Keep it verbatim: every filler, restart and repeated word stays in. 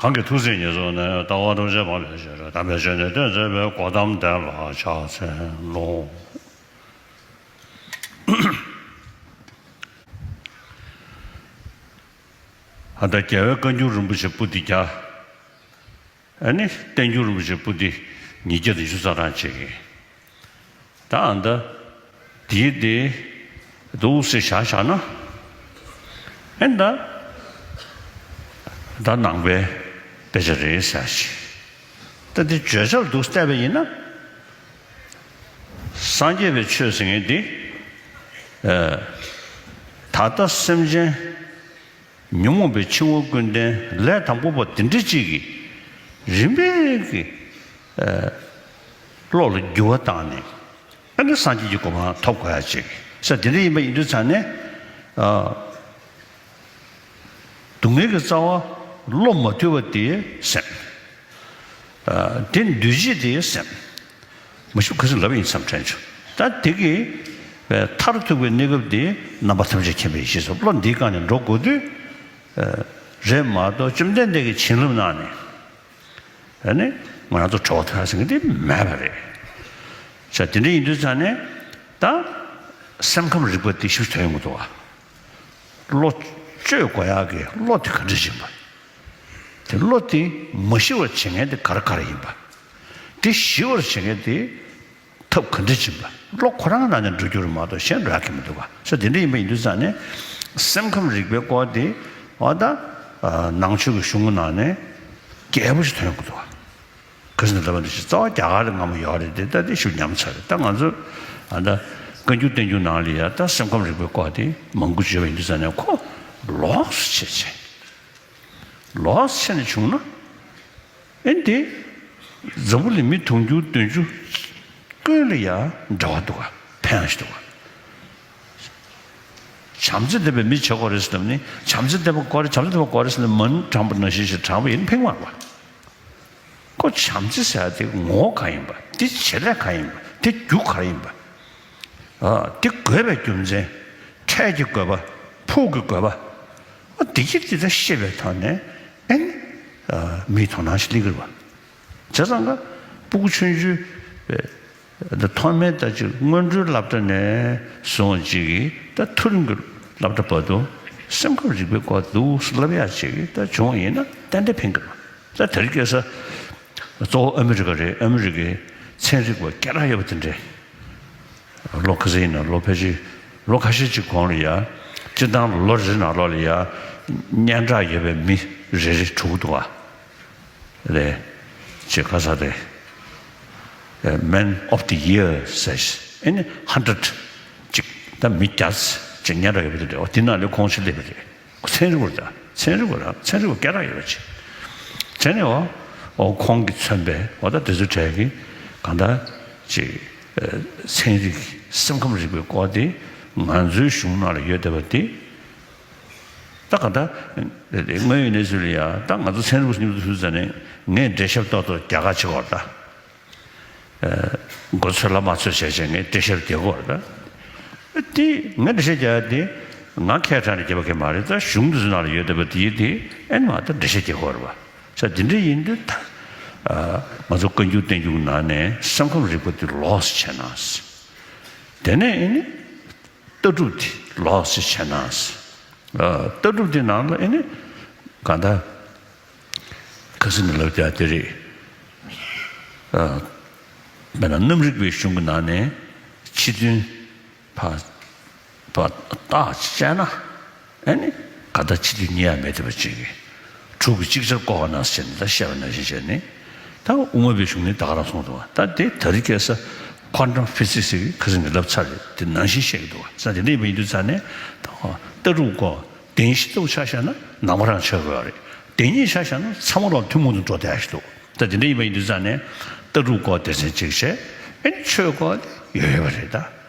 གང་གི་ཐུགས་སྲས་ཉེར་བཟུང་ནས། ལྟ་བ་ཐམས་ཅད་སྤང་བའི་ཕྱིར། དམ་པའི་ཆོས་ནི་སྟོན་མཛད་པའི། གོའུ་ཏམ་དེ་ལ་ཕྱག་འཚལ་ལོ། ཨ་ད་རྒྱལ་བའི་བཀའ་འགྱུར་རིན་པོ་ཆེ་པོ་ཏི་བརྒྱ། ཨ་ནི་བསྟན་འགྱུར་རིན་པོ་ཆེ་པོ་ཏི་ཉིས་བརྒྱ་དང་བཞི་བཅུ་རྩ་གྲངས་བྱེད་ཀྱི། ད་ཨ་ད་དེའི་དེ་འདུག་སེ་བཞག་བཞག་ན། ཨེ་ད་ད་ནང་པའི་དཔེ་ཆ་རེད་ཟེར་ཞིག་ད་དེ་བརྗོད་བྱར་འདུག་བལྟས་པ་ཡིན་ན། སངས་རྒྱས་པའི་ཆོས་ཟེར་མཁན་དེ། ཨ། ད་ལྟ་སེམས་ཅན་ཉོན་མོངས་པའི་འཆིང་བ་ཀུན་ལྡན་ལས་དང་པོ་པ་དེ་འདྲ་གཅིག་གིས་རིམ་པས་ཀྱིས། ཨ། བློ་ལ་འགྱུར་བ་བཏང་ནས། ཨ་ནི་སངས་རྒྱས་ཀྱི་གོ་འཕང་ཐོབ་དགོས་ཡ་ཅིག་ས་དེ་འདྲ་ཡིན་པ་ཡིན་དུས་ཙང་ནས། ཨ། སྡུག་བསྔལ་གྱི་རྩ་བ་བློ་མ་ཐུལ་བ་དེའི་སེམས། ཨ། དེ་འདུས་བྱས་དེའི་སེམས། མ་གཞི་ཁ་སང་ལབ་ཡིན་བསམ་དྲན་བྱུང་། ད་དེ་གི་མཐར་ཐུག་པའི་གནས་སྐབས་དེ་རྣམ་པ་ཐམས་ཅད་མཁྱེན་པའི་ཡེ་ཤེས་སོགས་བློ་འདིའི་སྒང་ནས་འགྲོ་དགོས་དུས། ཨ། རེད་མ་གཏོགས་བཅོམ་ལྡན་འདས་ཀྱིས་བྱིན་རླབས་གནང་ནས། ཨ་ནི་ང་རང་ཚོ་གྲོལ་བ་ཐལ་ཟེར་མཁན་དེ་མེད་པ་རེད། ས་དེ་འདྲ་ཡིན་དུས་ཙང་ནས་ད་སེམས་ཁམས་རིག་པ་དེ་ཞིབ་ཐོན་ཡོང་གི་འདུག་བ། བློ་བཅོས་དགོས་ཡག་གི་བློ་དེ་ག་འདྲ་ཡིན་པ། དེ་བློ་དེ་མ་ཞི་བར་བྱེད་མཁན་དེ་ག་རེ་ག་རེ་ཡིན་པ། དེ་ཞི་བར་བྱེད་མཁན་དེ་ཐབས་ག་འདྲ་ཡིན་པ། བློ་ཁོ་རང་ནང་ནས་འགྲོ་རྒྱུ་རེད་མ་གཏོགས་གཞན་འགྲོ་ཡག་གི་མི་འདུག་ག་ས་དེ་འདྲ་ཡིན་པ་ཡིན་དུས་ཙང་ནས་སེམས་ཁམས་རིག་པའི་སྐོར་དེ་འོ་ད་ནང་ཆོས་ཀྱི་གཞུང་གི་ནང་ནས་རྒྱས་པོ་ཞིག་ཐོན་ཡོང་གི་འདུག་ག་ཁ་སང་ལབ་པ་འདྲ་ཞིག་རྩ་བ་རྒྱ་གར་ལ་སྔ་མོ་ཡོད་རེད་དེ། ད་དེ་ཞིག་ཉམས་ཚར་རེད། ད་ང་ཚོ་ཨ་ད་བཀའ་འགྱུར་བསྟན་འགྱུར་ནང་ལ་ཡ་ད་སེམས་ཁམས་རིག་པའི་སྐོར་དེ་མང་པོ་བརྗོད་པ་ཡིན་དུས་ཙང་ནས་ཁོ་ལོགས་སུ་བྱས་བྱས་ལོགས་སུ་བྱས་ནས་བྱུང་ན། ཨེ་འདི་འཛམ་བུ་གླིང་མི་དུང་ཕྱུར་བདུན་ཅུ་ཀུན་ལ་ཡ་འབྲེལ་བ་འདུག་ག་ཕན་ཞིག་འདུག་ག་བྱམས་བརྩེ་ལྡན་པའི་མི་བྱེད་དགོས་རེད་ཟེར་ནས་བྱམས་བརྩེ་ལྡན་པ་དགོས་རེད། བྱམས་བརྩེ་ལྡན་པ་དགོས་རེད་ཟེར་ནས་མ་ཎི་བགྲངས་པ་ནང་བཞིན་ཞིག་བགྲངས་པ་ཡིན་ཕན་མ་རེད་པ། ཁོ་བྱམས་བརྩེ་ཟེར་ཡ་དེ་ངོ་བོ་གང་ཡིན་པ། དེ་བྱེད་ལས་གང་ཡིན་པ། དེ་རྒྱུ་ག་རེ་ཡིན་པ། ཨ། དེ་དགོས་པའི་རྒྱུ་མཚན། འཕྲལ་གྱི་དགོས་པ། ཕུགས་ཀྱི་དགོས་པ། ཨ། དེ་གྱིས་དེ་ལྟར་ཤེས་པའི་ཐོག་ནས་ཨེ་ནི། ཨ། མིའི་དོ་སྣང་ཞིག་སླེབས་ཀྱི་རེད་པ། བྱས་ཙང་ཀ་སྤུ་གུ་ཆུང་ཆུང་། ཨ། ཐོག་མའི་ད་ཅིག་སྔོན་འགྲོའི་སློབ་གྲྭ་ནས་བཟུང་ཅིག་གིས་ད་མཐོ་རིམ་གྱི་སློབ་གྲྭ་བར་དུ་སེམས་ཁམས་རིག་པའི་སྐོར་འདུག་སེ་བསླབ་ཡག་ཅིག་གིས་ད་བྱུང་བ་ཡིན་ན་ཏན་ཏན་ཕན་གྱི་རེད། ད་དེ་རིང་ཁ་སང་གཙོ་བོ་ཨ་མི་རི་ཀ་རེད། ཨ་མི་རི་ཀའི་ཚན་རིག་པ་སྐད་གྲགས་ཡོད་པ་དེ་འདྲས། ལོ་ག་ཚོད་ཡིན་ན་ལོ་ཕལ་ཆེར་ལོ་ཁ་ཤས་ཅིག་གོང་ལ་ཡ། སྤྱིར་བཏང་ལོ་རེ་ནང་ལོགས་ལ་ཡ། སྙན་གྲགས་ཡོད་པའི་མི་རེ་རེ་གྲུབ་འདུག་ག་རེད། ཅེས་ཁ་ས་རེད། Man of the Year ཟེར་ཨེ་ནི་ཧན་ཌེ་རེ་ཌི་ཅིག་ད་མི་བརྒྱ་ཅིག་སྙན་གྲགས་ཡོད་པ་དེ་འདྲ་འོ་དེ་ནང་ལས་ཁོང་ཅིག་སླེབས་པ་རེད། ཚན་རིག་པ་རེད། ཚན་རིག་པ་རེད། ཚན་རིག་པ་སྐད་གྲགས་ཡོད་པ་ཅིག་བྱས་ནས་འོ་འོ་ཁོང་གིས་མཚོན་པའི་འོ་ད་དེ་ཚོའི་གྲས་ཀྱི་གང་ལྟར་ཅིག་ཚན་རིག་སེམས་ཁམས་རིག་པའི་སྐོར་དེ་ང་ཚོའི་གཞུང་ནང་ལ་ཡོད་བསྡད་པ་དེ། ད་ག་ད། དངོས་ཡོད་གནས་ཚུལ་ལ་ཡ་ད་ང་ཚོ་ཚན་རིག་པ་ཟིན་པ་དུས་ཙམ་ནས་ངས་འགྲེལ་བཤད་ཏོག་ཏོག་རྒྱག་ག་བྱེད་དགོས་རེད་ད། མགོ་ཚོས་ལ་མ་ཚོས་བྱས་བྱས་ངས་འགྲེལ་བཤད་རྒྱག་དགོས་རེད་ད། དེ་ངས་འགྲེལ་བཤད་རྒྱག་ཡ་དེ་ང་ཁས་དྲངས་ནས་རྒྱབ་པ་གས་མ་རེད། ད་གཞུང་དེ་ཚོ་ནང་ལ་ཡོད་བསྡད་པ་དེ་ཡིན་དེ་ཨེ་ནི་མ་ད་འགྲེལ་བཤད་རྒྱག་དགོས་རེད་བ། ས་དེ་འདྲ་ཡིན་དུས་ད། ང་ཚོ་བཀའ་འགྱུར་བསྟན་འགྱུར་ནང་ནས་སེམས་ཁམས་རིག་པ་དེ་ལོགས་སུ་བྱས་ན། དེ་ནས་ཨེ་ནི། ལྟ་གྲུབ་དེ་ལོགས་སུ་བྱས་ན། ཨ། ལྟ་གྲུབ་དེ་ནང་ལ་ཨེ་ནི་གང་ལྟར་ཁ་སང་ནས་ལབ་བསྡད་དེ་རེད། ཨ། དཔེར་ན་གནམ་རིག་པའི་གཞུང་གི་ནང་ནས་ཕྱི་དོན་ཕར་ཕར་བརྟག་དཔྱད་ན་ཨེ་ནི་གང་ལྟར་ཕྱི་དོན་རྙེད་ཡ་མེད་བསྡད་པ་ཅིག་གི། དྲུག་གི་ཅིག་ཅར་བཀོད་པ་ན་ཟེར་ནས་ད་བཤད་པ་ནང་བཞིན་བྱས་ནས། ད་དབུ་མ་པའི་གཞུང་ནས་ད་ག་རང་གསུངས་འདུག་བ། ད་དེ་ད་རེས་ཁ་སང་ཁོ་ཊམ་ཕི་སིག་སི་ཟེར་གི་ཁ་སང་ངས་ལབ་ཚར་རེད། དེ་ནང་བཞིན་བཤད་ཀྱི་འདུག་བ། ས་དེ་འདྲ་ཡིན་པ་ཡིན་དུས་ཙང་ནས་ད་ལྟ་གྲུབ་སྐོར་བདེན་བཞི་ལྟ་བུ་ཆ་བཞག་ན་ནང་པ་རང་ཆགས་དགོས་པ་རེད། བདེན་གཉིས་ཆ་བཞག་ན་ཚང་མ་ལོག་ཐུན་མོང་དུ་འགྲོ་བསྡད་ཡ་ཞིག་འདུག་ད་དེ་འདྲ་ཡིན་པ་ཡིན་དུས་ཙང་ནས་ལྟ་གྲུབ་སྐོར་སྡེ་ཚན་གཅིག་བྱས། ཨེ་ནི་ཆོས་སྐོར་དེ་ཡོད་ཡོད་པ་རེད་ད།